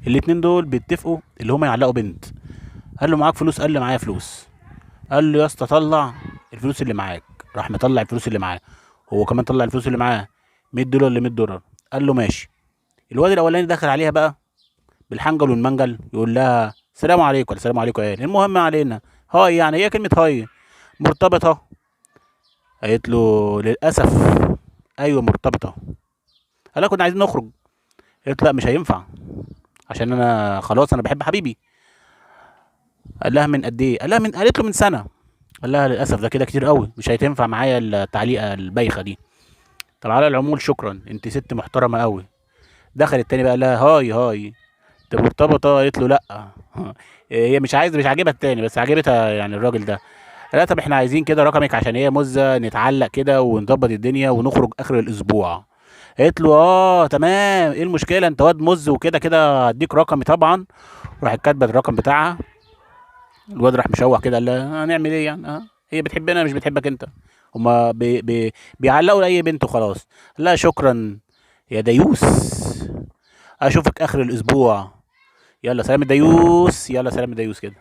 الاتنين دول بيتفقوا اللي هما يعلقوا بنت. قال له معاك فلوس؟ قال له معايا فلوس. قال له يا اسطى طلع الفلوس اللي معاك. راح مطلع الفلوس اللي معاه، هو كمان طلع الفلوس اللي معاه $100 ل $100. قال له ماشي. الواد الاولاني دخل عليها بقى بالحنجل والمنجل، يقول لها السلام عليكم. السلام عليكم يا المهم ما علينا، hi يعني هي كلمة hi. مرتبطة؟ قالت له للاسف ايوه مرتبطة. قال لها كنا عايزين نخرج. قالت له لا مش هينفع عشان انا خلاص انا بحب حبيبي. قال لها من قد ايه؟ قال لها من، قالت له من سنة. قال لها للاسف ده كده كتير قوي، مش هتنفع معايا التعليقه البايخه دي. طب على العموم شكرا، انت ست محترمه قوي. دخل التاني بقى قال لها hi hi، انت مرتبطة؟ قالت له لا. هي مش عايزه، مش عاجبها التاني بس عاجبتها يعني الراجل ده. لا طب احنا عايزين كده رقمك عشان هي مزه نتعلق كده ونظبط الدنيا ونخرج اخر الاسبوع. قالت له اه تمام، ايه المشكلة، انت واد مز وكده كده هديك رقمي طبعا. راحت كاتبه الرقم بتاعها. الواد راح مشوح كده، قال لها هنعمل ايه يعني، هي بتحبنا مش بتحبك انت، هما بي بي بيعلقوا لاي بنت وخلاص. لا شكرا يا ديوس، اشوفك اخر الاسبوع، يلا سلام الديوس، يلا سلام الديوس كده.